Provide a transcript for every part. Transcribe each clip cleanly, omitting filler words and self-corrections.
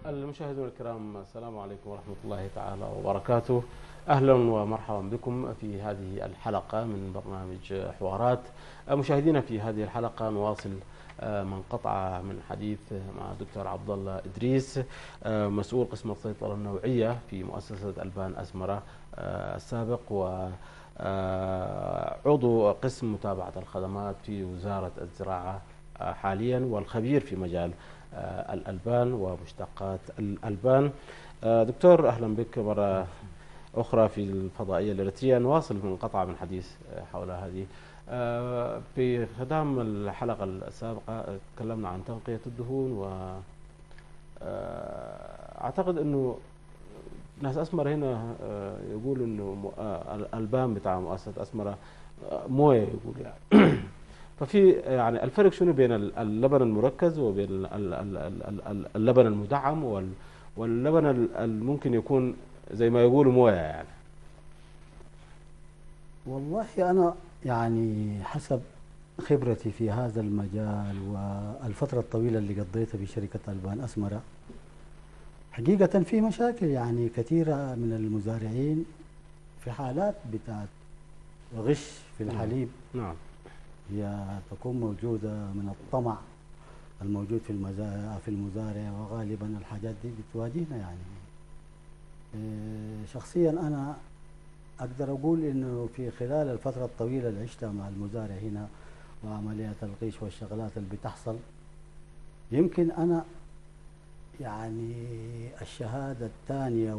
المشاهدون الكرام، السلام عليكم ورحمة الله تعالى وبركاته. أهلا ومرحبا بكم في هذه الحلقة من برنامج حوارات. مشاهدينا، في هذه الحلقة نواصل ما انقطع من حديث مع الدكتور عبد الله إدريس، مسؤول قسم السيطرة النوعية في مؤسسة ألبان أسمرة السابق، و عضو قسم متابعة الخدمات في وزارة الزراعة حاليا، والخبير في مجال الألبان ومشتقات الألبان. دكتور، أهلا بك مرة أخرى في الفضائية الإريترية. نواصل ما انقطع من حديث حول هذه. في ختام الحلقة السابقة تكلمنا عن تنقية الدهون، و أعتقد أنه ناس أسمرة هنا يقولوا أنه الألبان بتاع مؤسسة أسمرة موية، يقول يعني. ففي يعني الفرق شنو بين اللبن المركز وبين اللبن المدعم واللبن الممكن يكون زي ما يقولوا مويه يعني؟ والله أنا يعني حسب خبرتي في هذا المجال والفترة الطويلة اللي قضيتها في شركة ألبان أسمرة، حقيقة في مشاكل يعني كثيرة من المزارعين في حالات بتاعت غش في الحليب. هي تكون موجودة من الطمع الموجود في المزارع، وغالبا الحاجات دي بتواجهنا يعني. شخصيا أنا أقدر أقول إنه في خلال الفترة الطويلة اللي عشتها مع المزارع هنا وعمليات الغش والشغلات اللي بتحصل، يمكن أنا يعني الشهادة الثانية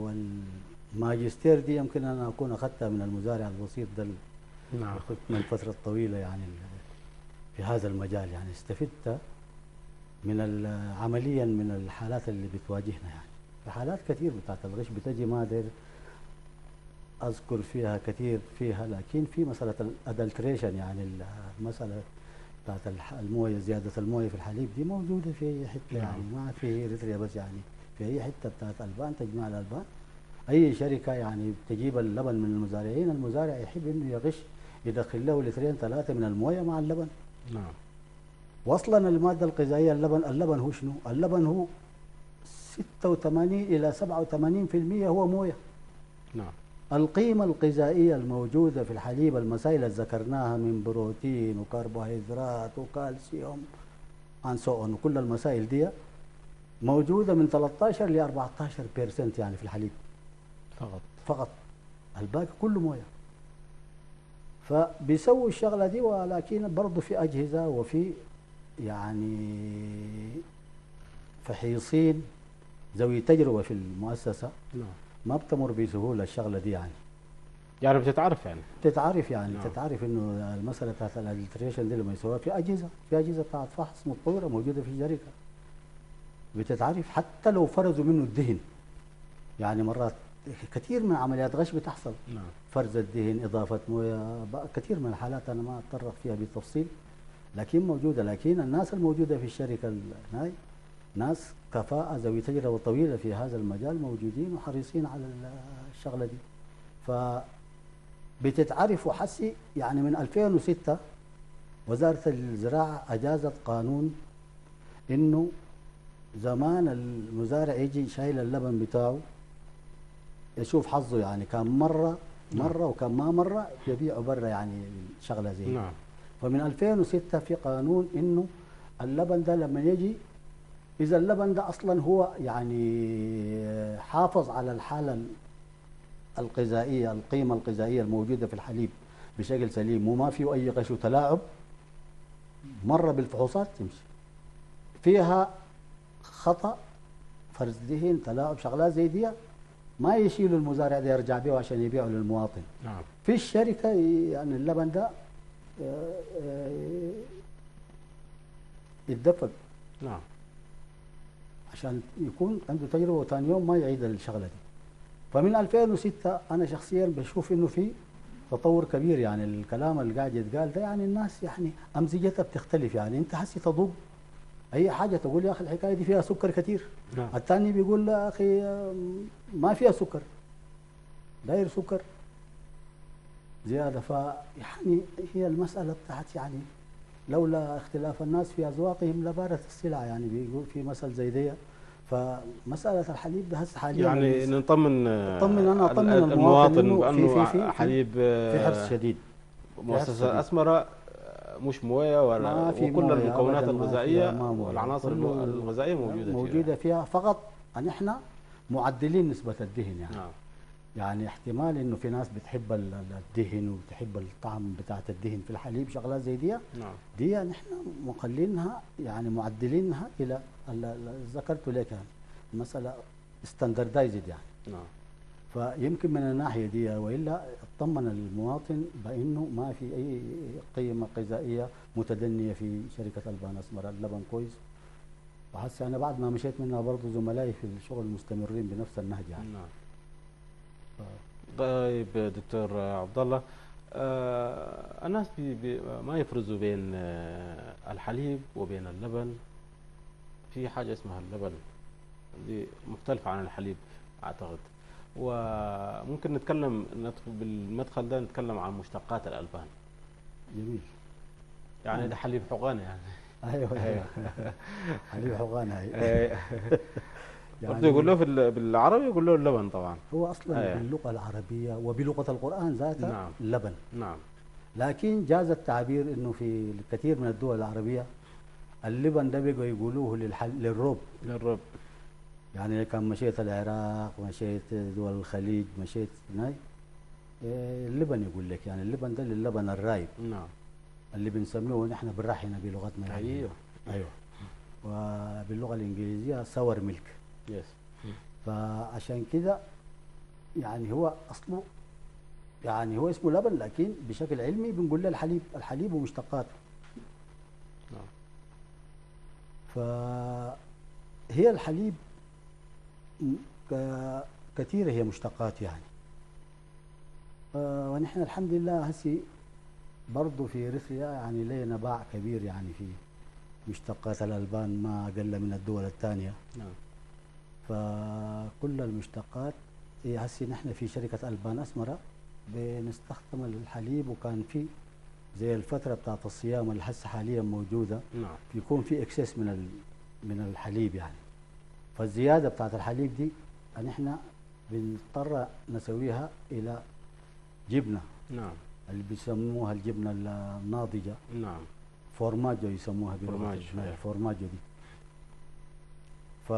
والماجستير دي يمكن أنا أكون أخذتها من المزارع البسيط ده. من الفترة الطويلة يعني في هذا المجال، يعني استفدت من عمليا من الحالات اللي بتواجهنا يعني. في حالات كثير بتاعت الغش بتجي، ما داير أذكر فيها كثير فيها، لكن في مسألة ال adulteration، يعني المسألة بتاعت الموية، زيادة الموية في الحليب دي موجودة في أي حتة يعني، ما في إريتريا بس، يعني في أي حتة بتاعت ألبان، تجميع الألبان، أي شركة يعني بتجيب اللبن من المزارعين، المزارع يحب إنه يغش، يدخل له لترين ثلاثة من الموية مع اللبن. واصلا المادة الغذائية اللبن، اللبن هو شنو؟ اللبن هو 86 إلى 87% هو موية. القيمة الغذائية الموجودة في الحليب، المسائل اللي ذكرناها من بروتين وكربوهيدرات وكالسيوم and so on، وكل المسائل دي موجودة من 13 ل 14% يعني في الحليب فقط. فقط، الباقي كله مويه. فبيسووا الشغلة دي، ولكن برضه في اجهزة وفي يعني فحيصين ذوي تجربه في المؤسسة. ما بتمر بسهولة الشغلة دي يعني. يعني بتتعرف يعني. تتعرف يعني. تتعرف انه المسالة بتاعت ال adulteration دي لما يسووها في اجهزه بتاعت فحص متطورة موجودة في الشركه، بتتعرف حتى لو فرزوا منه الدهن. يعني مرات كثير من عمليات غش بتحصل، فرز الدهن، اضافه مويه، كثير من الحالات انا ما اتطرق فيها بالتفصيل لكن موجوده. لكن الناس الموجودة في الشركة هاي ناس كفاءة ذوي تجربه طويلة في هذا المجال موجودين وحريصين على الشغلة دي، ف بتتعرف. وحسي يعني من 2006 وزارة الزراعة اجازت قانون انه زمان المزارع يجي شايل اللبن بتاعه يشوف حظه، يعني كان مرة مرة وكان ما مرة يبيعه برا، يعني شغله زي. فمن 2006 في قانون انه اللبن ده لما يجي، اذا اللبن ده اصلا هو يعني حافظ على الحالة الغذائيه، القيمة الغذائية الموجودة في الحليب بشكل سليم وما فيه اي غش وتلاعب، مرة بالفحوصات تمشي. فيها خطا، فرز دهن، تلاعب، شغلات زي دي، ما يشيلوا المزارع ده يرجع بيه عشان يبيعه للمواطن. في الشركة يعني اللبن ده يتدفق عشان يكون عنده تجربه وثاني يوم ما يعيد الشغلة دي. فمن 2006 انا شخصيا بشوف انه في تطور كبير. يعني الكلام اللي قاعد يتقال ده، يعني الناس يعني امزجتها بتختلف. يعني انت حسي تذوق اي حاجة تقول يا اخي الحكاية دي فيها سكر كثير. الثاني بيقول لا اخي ما فيها سكر، داير سكر زياده. فيعني هي المسالة بتاعت يعني لولا اختلاف الناس في اذواقهم لبارت السلع، يعني بيقول في مثل زي دي. فمسالة الحليب ده هسه حاليا يعني نطمن اطمن، انا اطمن المواطن المواطن إنه بانه في حليب في حرص شديد. مؤسسة شديد. اسمره مش مويه ولا ما في وكل موية المكونات أبداً، ما الغذائية فيها ما موية. والعناصر كله الغذائية موجودة فيها. موجودة فيها، فقط ان احنا معدلين نسبه الدهن يعني. يعني احتمال انه في ناس بتحب الدهن وبتحب الطعم بتاعت الدهن في الحليب، شغلات زي دي. دي نحن مقللينها، يعني معدلينها الى ذكرت لك، يعني المسالة standardized يعني. فيمكن من الناحية دي، والا اطمن المواطن بانه ما في اي قيمة غذائية متدنيه في شركة البان اسمر، اللبن كويس. وحسي انا بعد ما مشيت منها برضه زملائي في الشغل مستمرين بنفس النهج يعني. طيب دكتور عبد الله، الناس بي بي ما يفرزوا بين الحليب وبين اللبن. في حاجة اسمها اللبن دي مختلفة عن الحليب أعتقد، وممكن نتكلم، ندخل بالمدخل ده نتكلم عن مشتقات الألبان. جميل. يعني ده حليب حقاني يعني. ايوه، حليب حقاني هي. برضه يقول له في بالعربي يقول له اللبن طبعا. هو اصلا باللغة العربية وبلغه القران ذاتها لبن. لكن جاز التعبير انه في الكثير من الدول العربية اللبن ده بقوا يقولوه للروب. للروب. يعني كان مشيت العراق، مشيت دول الخليج، مشيت هناك، اللبن يقول لك، يعني اللبن ده للبن الرايب. اللي بنسميه نحن بالرحنة بلغتنا يعني. ايوه، وباللغه الانجليزية sour milk. فعشان كده يعني هو اصله، يعني هو اسمه لبن، لكن بشكل علمي بنقول له الحليب، الحليب ومشتقاته. فهي الحليب كثيرة هي مشتقات يعني. ونحن الحمد لله هسي برضو في اريتريا يعني لنا باع كبير يعني في مشتقات الألبان، ما أقل من الدول الثانية. فكل المشتقات هي هسي نحن في شركة ألبان أسمرة بنستخدم الحليب، وكان في زي الفترة بتاعت الصيام اللي هسه حاليا موجودة بيكون في excess من الحليب يعني. فالزيادة بتاعت الحليب دي نحن بنضطر نسويها إلى جبنة اللي بيسموها الجبنة الناضجة. فورماجو يسموها بلغة فورماجو، الفورماجو دي، ف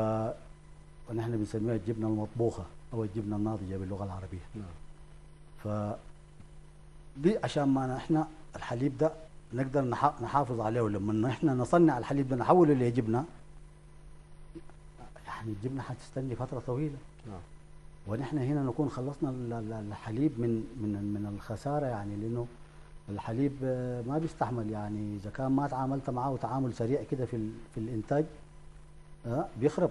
ونحن بنسميها الجبنة المطبوخة أو الجبنة الناضجة باللغة العربية. ف دي عشان ما نحن الحليب ده نقدر نحافظ عليه، لما نحن نصنع الحليب ده نحوله لجبنة، يعني الجبنة حتستني فترة طويلة. ونحن هنا نكون خلصنا الحليب من الخسارة يعني، لأنه الحليب ما بيستحمل يعني، إذا كان ما تعاملت معه تعامل سريع كده في الإنتاج، بيخرب.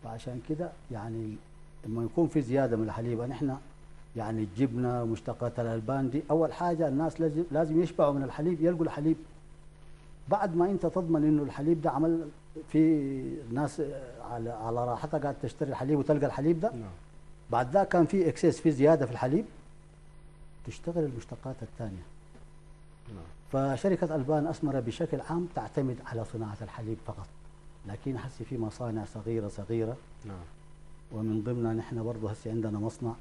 فعشان كده يعني لما يكون في زيادة من الحليب نحن يعني الجبنة ومشتقات الألبان دي أول حاجة الناس لازم يشبعوا من الحليب، يلقوا الحليب. بعد ما أنت تضمن إنه الحليب ده عمل في ناس على راحتها قاعد تشتري الحليب وتلقى الحليب ده. بعد ذا كان في excess، في زيادة في الحليب، تشتغل المشتقات الثانية. فشركة ألبان أسمرة بشكل عام تعتمد على صناعة الحليب فقط، لكن حسي في مصانع صغيرة صغيرة. ومن ضمنها نحن برضه هسي عندنا مصنع.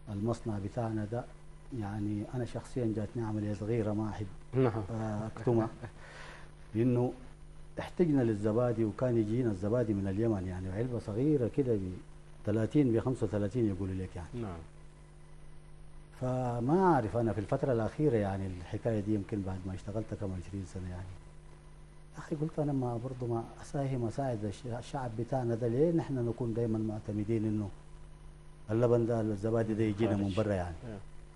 المصنع بتاعنا ده يعني أنا شخصيا جاتني عملية صغيرة ما أحب أكتمها، لأنه احتجنا للزبادي، وكان يجينا الزبادي من اليمن يعني علبة صغيرة كده ب 30 ب 35 يقولوا لك يعني. فما أعرف أنا في الفترة الأخيرة يعني الحكاية دي يمكن بعد ما اشتغلت كم 20 سنة يعني، أخي قلت أنا ما برضو ما أساهم أساعد الشعب بتاعنا ده، ليه نحن نكون دايما معتمدين إنه اللبن ده الزبادي ده يجينا من خارج. برا يعني.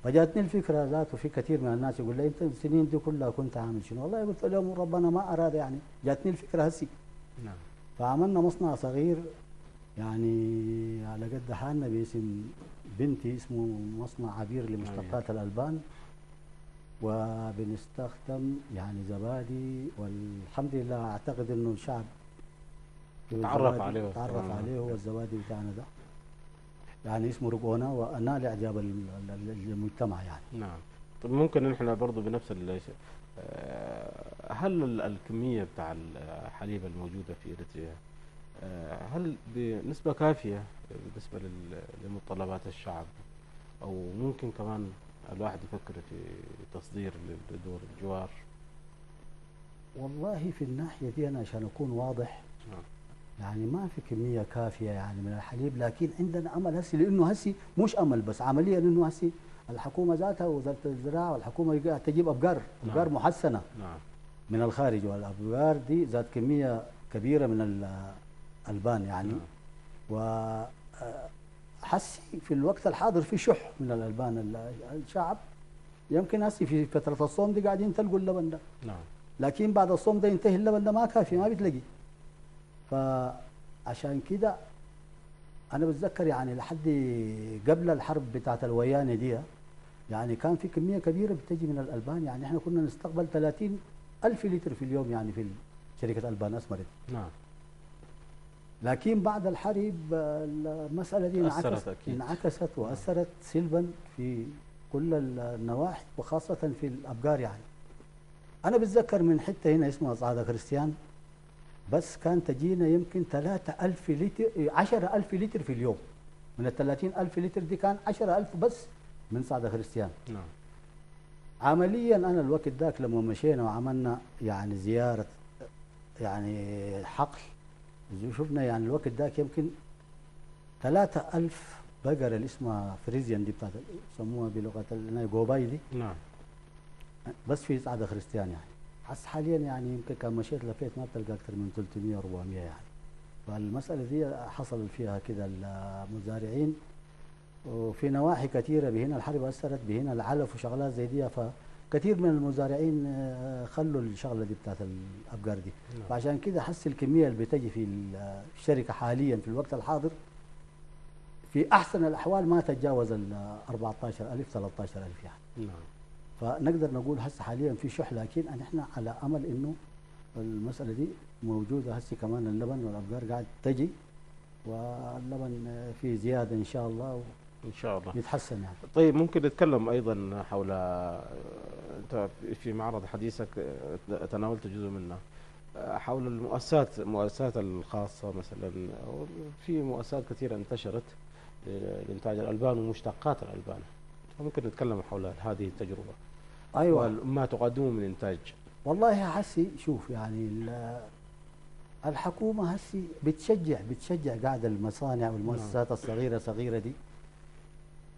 فجاتني الفكرة ذاته، في كثير من الناس يقول لي أنت السنين دي كلها كنت عامل شنو؟ والله قلت لهم ربنا ما أراد يعني، جاتني الفكرة هسي. فعملنا مصنع صغير يعني على قد حالنا باسم بنتي، اسمه مصنع عبير لمشتقات الألبان، وبنستخدم يعني زبادي، والحمد لله أعتقد إنه الشعب تعرف الزبادي عليه. تعرف عليه، هو الزبادي بتاعنا ده يعني اسمه رقونا، ونال إعجاب المجتمع يعني. نعم. طب ممكن نحن برضو بنفس هل الكمية بتاع الحليب الموجودة في إريتريا هل بنسبة كافية بالنسبة لمتطلبات الشعب، أو ممكن كمان الواحد يفكر في تصدير لدول الجوار؟ والله في الناحية دي أنا عشان أكون واضح، يعني ما في كمية كافية يعني من الحليب، لكن عندنا أمل هسي، لأنه هسي مش أمل بس عمليا، إنه هسي الحكومة ذاتها وزارة الزراعة والحكومة قاعدة تجيب أبقار، أبقار محسنة من الخارج، والأبقار دي ذات كمية كبيرة من الألبان يعني. وحسي في الوقت الحاضر في شح من الألبان، الشعب يمكن هسي في فترة الصوم دي قاعدين تلقوا اللبن ده. لكن بعد الصوم ده ينتهي اللبن ده ما كافي، ما بتلاقي. فعشان كده أنا بتذكر يعني لحد قبل الحرب بتاعت الويانة دي يعني كان في كمية كبيرة بتجي من الألبان، يعني احنا كنا نستقبل 30,000 لتر في اليوم يعني في شركة ألبان أسمرت. لكن بعد الحرب المسألة دي انعكست وأثرت سلبا في كل النواحي، وخاصة في الأبقار يعني. أنا بتذكر من حتة هنا اسمها صعدة كريستيان، بس كان تجينا يمكن 3,000 لتر، 10,000 لتر في اليوم. من ال 30,000 لتر دي كان 10,000 بس من صعدة كريستيان. عمليا أنا الوقت ذاك لما مشينا وعملنا يعني زيارة يعني حقل، شفنا يعني الوقت ذاك يمكن 3,000 بقرة اللي اسمها فريزيان دي بتاعت يسموها بلغة جوباي دي. بس في صعدة خريستيان يعني. حس حاليا يعني يمكن كان مشيت لفيت ما بتلقى اكثر من 300 400 يعني. فالمسألة دي حصل فيها كده المزارعين، وفي نواحي كثيرة بهنا الحرب أثرت بهنا العلف وشغلات زي دي، فكثير من المزارعين خلوا الشغلة دي بتاعت الأبقار دي. فعشان كده حس الكمية اللي بتجي في الشركة حاليا في الوقت الحاضر في أحسن الأحوال ما تتجاوز ال 14,000 13,000 يعني. فنقدر نقول هسه حاليا في شح، لكن نحن على امل انه المسالة دي موجودة هسه، كمان اللبن والابقار قاعد تجي، واللبن في زيادة ان شاء الله، ان شاء الله يتحسن يعني. طيب ممكن نتكلم ايضا حول، انت في معرض حديثك تناولت جزء منه، حول المؤسسات الخاصة مثلا، في مؤسسات كثيرة انتشرت لانتاج الالبان ومشتقات الالبان، ممكن نتكلم حول هذه التجربة. ايوه، وما تقدمه من انتاج. والله هسي شوف يعني الحكومة هسي بتشجع قاعدة المصانع والمؤسسات الصغيرة صغيرة دي،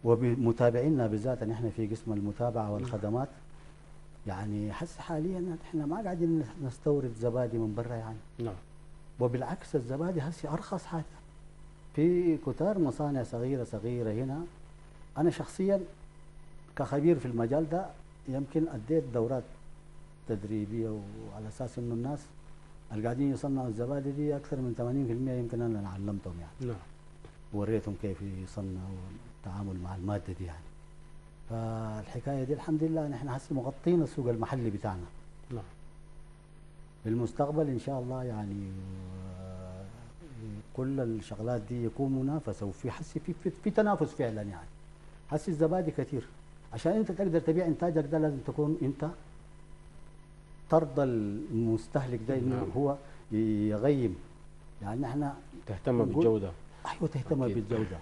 ومتابعيننا بالذات نحن في قسم المتابعة والخدمات. يعني حس حاليا احنا ما قاعدين نستورد زبادي من برا يعني. وبالعكس الزبادي هسي ارخص حاجة. في كتار مصانع صغيرة صغيرة هنا. انا شخصيا كخبير في المجال ده يمكن اديت دورات تدريبية، وعلى اساس انه الناس اللي قاعدين يصنعوا الزبادي دي اكثر من 80% يمكن انا علمتهم يعني. وريتهم كيف يصنعوا والتعامل مع المادة دي يعني. فالحكايه دي الحمد لله نحن هسه مغطين السوق المحلي بتاعنا. في المستقبل ان شاء الله يعني كل الشغلات دي يكون منافسه، وفي حسي في تنافس فعلا يعني. حسي الزبادي كثير، عشان انت تقدر تبيع انتاجك ده لازم تكون انت ترضى المستهلك ده انه هو يغيم يعني. احنا تهتم بالجودة. ايوه تهتم بالجودة.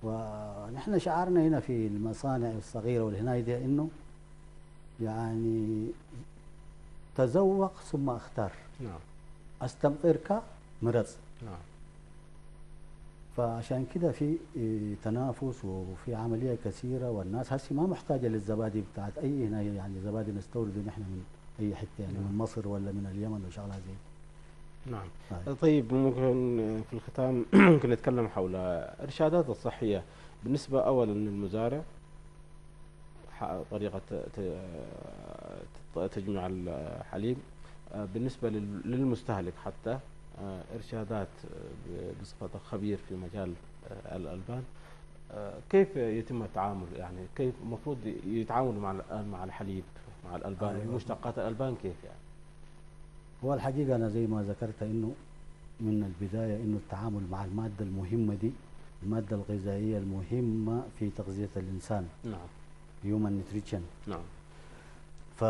ونحن شعارنا هنا في المصانع الصغيرة والهنايه دي انه يعني تذوق ثم اختار. استمطرك مرض. فعشان كده في تنافس وفي عملية كثيرة، والناس هسه ما محتاجه للزبادي بتاعت اي هنا يعني، زبادي نستورده نحن من اي حتة يعني، من مصر ولا من اليمن وشغلات زي. طيب ممكن في الختام ممكن نتكلم حول ارشادات الصحية بالنسبة اولا للمزارع، طريقه تجميع الحليب، بالنسبة للمستهلك حتى إرشادات بصفة خبير في مجال الألبان، كيف يتم التعامل يعني، كيف المفروض يتعاملوا مع الحليب، مع الألبان. أيوة. مشتقات الألبان كيف يعني؟ هو الحقيقة أنا زي ما ذكرت إنه من البداية إنه التعامل مع المادة المهمة دي، المادة الغذائية المهمة في تغذية الإنسان. نعم. human nutrition. نعم. ف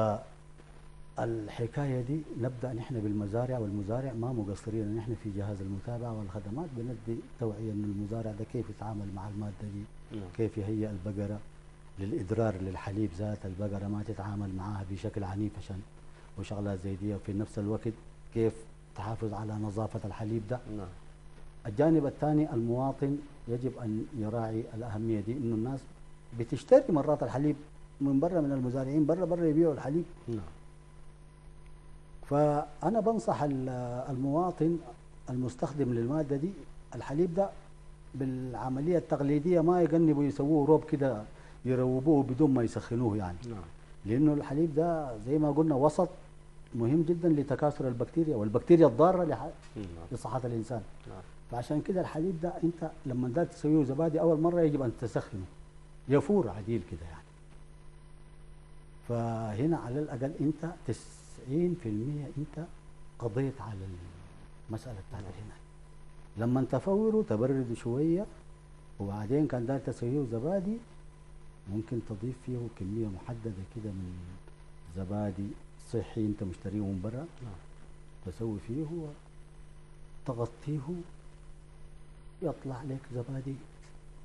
الحكاية دي نبدا نحن بالمزارع، والمزارع ما مقصرين، نحن في جهاز المتابعة والخدمات بندي توعيه انه المزارع ده كيف يتعامل مع المادة دي، كيف يهيئ البقرة للادرار للحليب ذات البقرة ما تتعامل معاها بشكل عنيف عشان وشغلات زي دي، وفي نفس الوقت كيف تحافظ على نظافة الحليب ده. الجانب الثاني المواطن يجب ان يراعي الاهمية دي، انه الناس بتشتري مرات الحليب من برا، من المزارعين برا برا يبيعوا الحليب. فانا بنصح المواطن المستخدم للمادة دي، الحليب ده بالعملية التقليدية ما يقنبوا يسووه روب كده، يروبوه بدون ما يسخنوه يعني. لانه الحليب ده زي ما قلنا وسط مهم جدا لتكاثر البكتيريا، والبكتيريا الضارة لصحة الانسان. فعشان كده الحليب ده انت لما ده تسويه زبادي اول مرة يجب ان تسخنه يفور عديل كده يعني. فهنا على الاقل انت 90% انت قضيت على المسالة بتاعت الهنا. لما تفوره تبرده شوية، وبعدين كان دار تسويه زبادي ممكن تضيف فيه كمية محددة كده من زبادي صحي انت مشتريه من برا. تسوي فيه تغطيه يطلع لك زبادي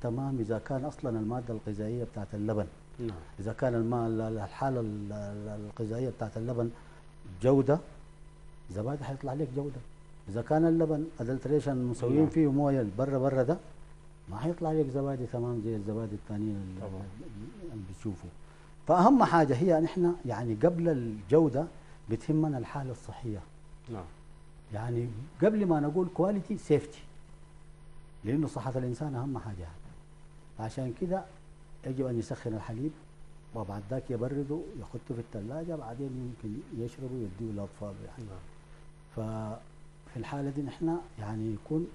تمام. اذا كان اصلا المادة الغذائية بتاعت اللبن، اذا كان الحالة الغذائية بتاعت اللبن جوده، زبادي حيطلع لك جوده. اذا كان اللبن adulteration مسويين فيه مويه برا برا ده ما حيطلع لك زبادي تمام زي الزبادي الثانيين اللي بتشوفه. فاهم حاجة هي نحن يعني قبل الجودة بتهمنا الحالة الصحية. يعني قبل ما نقول quality safety، لانه صحة الانسان اهم حاجة. عشان كده يجب ان يسخن الحليب وبعد ذاك يبرده يحطه في الثلاجة، بعدين يمكن يشربه ويديه لاطفاله يعني. ففي الحالة دي نحن يعني يكون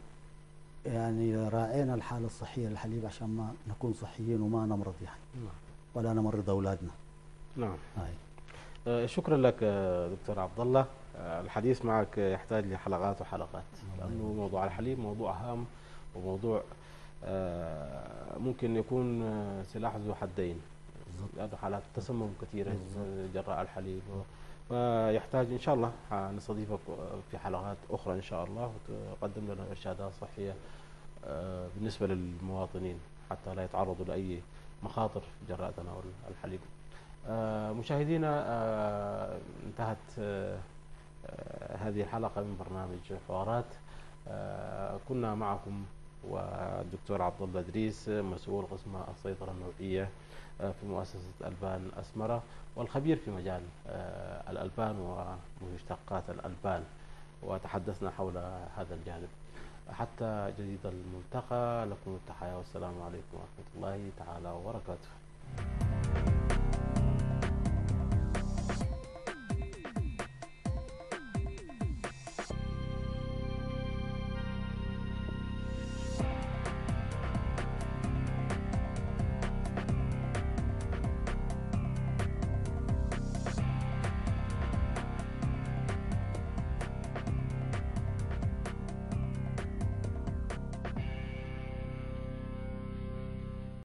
يعني راعينا الحالة الصحية للحليب عشان ما نكون صحيين وما نمرض يعني. ولا نمرض اولادنا. هاي. شكرا لك دكتور عبد الله. الحديث معك يحتاج لحلقات وحلقات، لانه موضوع الحليب موضوع هام وموضوع ممكن يكون سلاح ذو حدين، لانه حالات تسمم كثيرة جراء الحليب، فيحتاج ان شاء الله نستضيفك في حلقات اخرى ان شاء الله وتقدم لنا ارشادات صحية بالنسبة للمواطنين حتى لا يتعرضوا لاي مخاطر جراء تناول الحليب. مشاهدينا، انتهت هذه الحلقة من برنامج حوارات. كنا معكم والدكتور عبد الله ادريس، مسؤول قسم السيطرة النوعية في مؤسسة البان اسمره، والخبير في مجال الالبان ومشتقات الالبان، وتحدثنا حول هذا الجانب. حتى جديد الملتقى، لكم التحية والسلام عليكم ورحمة الله تعالى وبركاته.